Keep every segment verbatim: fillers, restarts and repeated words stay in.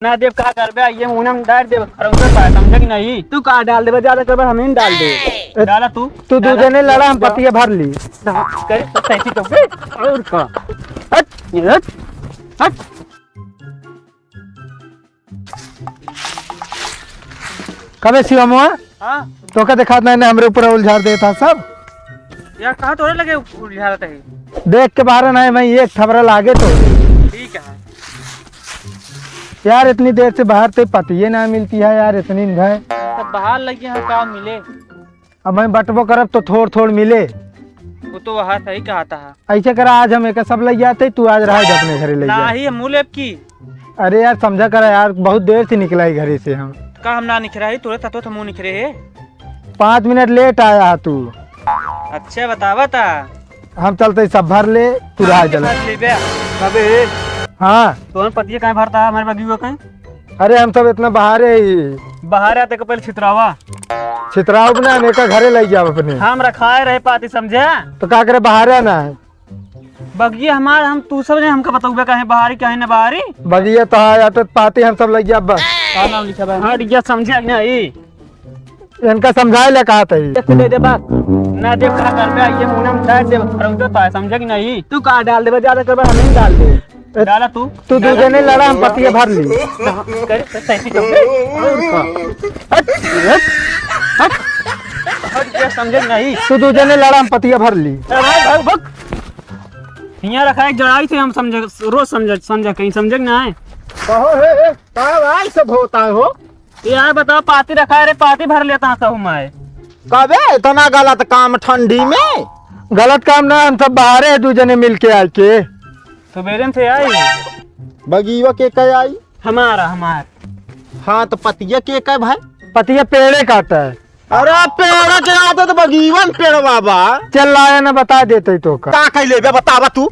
ना देब, का करबे? ये मुंह में डाल देब, खरौंदा पा, समझे कि नहीं? तू का डाल देबे? ज्यादा करबे, हम ही डाल दे। डाला तू। तू दू डाला। जने लड़ा, हम पतिया भर ली। करे तो सही तो बे। और का? हट, ये हट, हट। कबे शिवमुआ? हाँ? तोका देखात नहीं ना, हमरे ऊपर उलझार देता सब। यार, कहाँ तोरे लगे उलझारत है? देख के बाहर ना है, मैं एक थबरा लागे तो। ठीक है। यार, इतनी देर से बाहर ते पतिये ना मिलती है यार, इतनी भय। तब बाहर लगे हैं, काम मिले। अब मैं बटबो करब तो थोड़ थोड़ मिले। वो तो वहाँ सही कहा था। ऐसे करा, आज हम एक सब लइ जाते, तू आज रहा जा अपने घरे लइ जा। नाही, हम मुँह लेब की। अरे यार, समझा करा यार, बहुत देर से निकला ही घरे से हम। का हम ना निकरा ही, तोरे तत्व तो मुँह निकरे है। पाँच मिनट लेट आया है तू। अच्छा, बतावा था। हम चलते सब भर ले, तू रहा चला। भर लेबे। अबे, हाँ। तोहन पतिया काहे भरता है हमारे बगियो काहे? अरे, हम सब इतना बाहरे ही। बाहर आते को पहले छितरावा। छितराव ना, हम एका घरे लइ जाब अपने। हम रखाए रहे पाती, समझे? तो का करे, बाहरे ना है। बगिया हमार, हम तू सब ने हमका बतौबे काहे बाहरी, काहे न बाहरी? बगिया तो है, अटत पाती हम सब लइ जाब बस। का नाम लिखा बा? हाँ, या समझे कि नहीं? इनका समझाए ला कहा था। एक दे दे बस। ना दे, का करबे? ये मुंह में डाल दे, खरौंदा तो है, समझे कि नहीं? तू का डाल देबे? ज्यादा करबे, हम ही डाल दे। डाला तू। तू दू जने लड़ा, हम पतिया भर ली। करे तो सही तो बे। और का? हट, हट, हट। हट, ये समझे कि नहीं? तू दू जने लड़ा, हम पतिया भर ली। ए भाई, भाग, भाग। हियाँ रखा है, जड़ाई से हम समझे, रोज समझे, समझे, कहीं समझे कि नहीं? कहो हे, हे, का भाई सब होता है हो? यार बताओ, पाती रखा है रे, पाती भर लेता है सहू माय। कबे इतना गलत काम ठंडी में? गलत काम ना, हम सब बाहरे है, दू जने मिल के आए के। सुबेरे से आई। बगीवा के कह आई? हमारा, हमार। हाँ, तो पतिया के कह भाई? पतिया पेड़े काटा है। अरे पेड़ के आते तो बगीवन पेड़ बाबा। चल लाया ना, बता देते तो का। का कह लेबे, बतावा तू।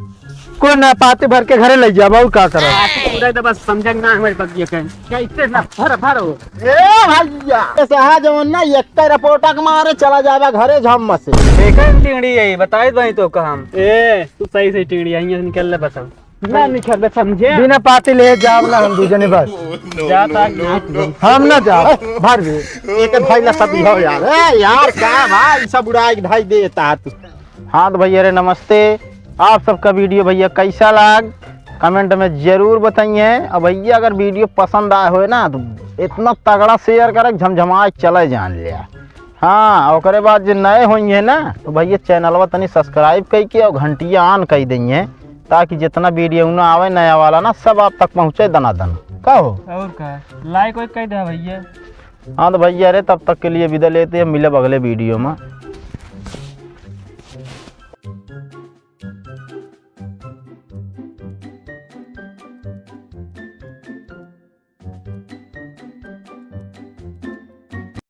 कोई ना, पाती भर के घरे लइ जाबा, और का करब? आ, तू पूरा तो बस समझे ना हमारे बगिया के। कैसे ना भर भर हो। ए भैया, ऐसे है जवन ना एक रिपोर्ट के मारे चला जाबा घरे झम से। एक टिंगड़ी है, बताई दो तो का हम। ए, तू सही से टिंगड़ी आई है, निकल ले बताओ। ना निकल बे, समझे? बिना पाती ले जाब ना हम दू जने बस। जाता कि ना तू? हम ना जाब, भर भी। एक भाई ला सब हो यार। ए यार, का भाई सब उड़ाई ढाई देता तू। हाँ तो भैया रे नमस्ते, आप सबका वीडियो भैया कैसा लाग, कमेंट में जरूर बताइए। और भैया अगर वीडियो पसंद आए होए ना तो इतना तगड़ा शेयर करे, झमझमाए चले जान लिया। हाँ, ओकरे बाद जे नए होइहें ना, तो भैया चैनलवा तनी सब्सक्राइब कइके और घंटिया on कइ दइहें, ताकि जितना वीडियो ना आवे नया वाला ना, सब आप तक पहुँचे दनादन। का हो? और का? लाइक वाइक कइ दे भैया। हाँ तो भैया रे, तब तक के लिए विदा लेते हैं, मिलब अगले वीडियो में।